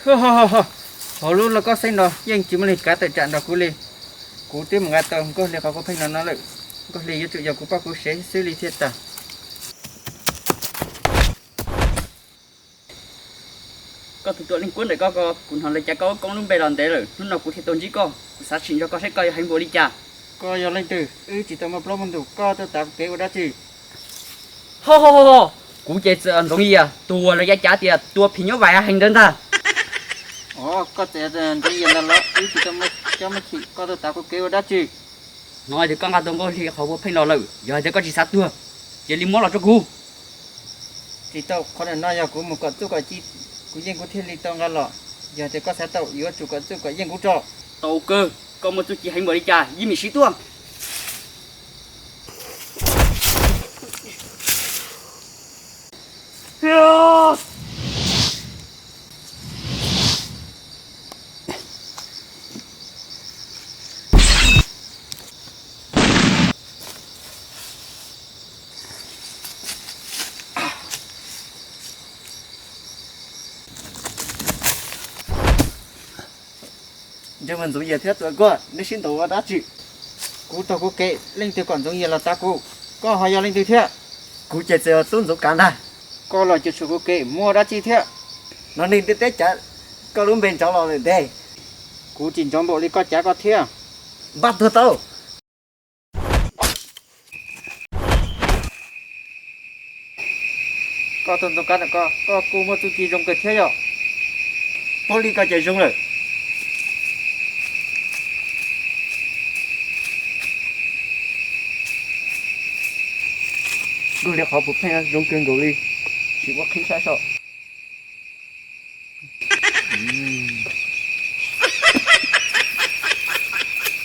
Ho, hauv lub lauj kaub xeeb no yeej tsis muaj leej twg kav tawm tsam nrog kuv li. Kuv twb mus nqa tau Nkauj Hli qhov kuv pheej los no lawm. Nkauj Hli yuav tsum yog kuv poj kuv sev xwb li thiaj tas. Koj tus tuam leej kuab ntawm koj ko, kuv hnov lawv cav koj koob lub npe los ntev lawm, hnub no kuv thiaj tau ntsib koj. Kuv xav sim nrog koj saib koj yuav heev npaum li cas. Koj yog leej twg? Wb tsis tau muaj plaub muaj ntug, koj tuaj tav kuv kev ua dab tsi? Ho, ho, ho, ho! Kuv ces txawm Ntxoov Yias, tus uas lawv cav cav tias tua phim nyuj vais heev ntawd ntag. Os, koj txawm Ntxoov Yias ntag los? Wb tsis tau muaj cob muaj chim, koj tuaj tav kuv kev ua dab tsi? Hnov hais tias koj nqa tau Nkauj Hli qhov kuv pheej los lawm, yog hais tias koj tsis xav tuag, cia li muab los rau kuv. Tsis tau, qhov ntawm no yog kuv mus kom txuj kom ci, kuv yeej kuv thiaj li tau nqa los. Yog tias koj xav tau, yuav tsum kom txuj kom yeej kuv tso. Tau kawg, koj muaj txuj ci heev npaum li cas, yeej meem siv tuaj. Ntseeg mas Ntxoov Yias thiab Tuam Kuaj, neb sib ntaus ua dab tsi? Kuv taug kuv kev, leej twg kom Ntxoov Yias los tav kuv? Koj ho yog leej twg thiab? Kuv ces txawm yog tub Ntxoov Kav ntag. Koj los cuam tshuam kuv kev muaj dab tsi thiab? Hnov neeg ntiaj teb cav koj lub npe nrov los lawm ntag. Kuv tsis nrov npaum li koj cav koj thiab. Npaj tuag tau. Koj tus Ntxoov Kav ntawm ko, koj kuj muaj txuj ci zoo kawg thiab yom. Paub li koj ces zoo lawm. Nkauj Hli qhov puav pheej zoo kawg nkaus li, sim muab qhib saib saib.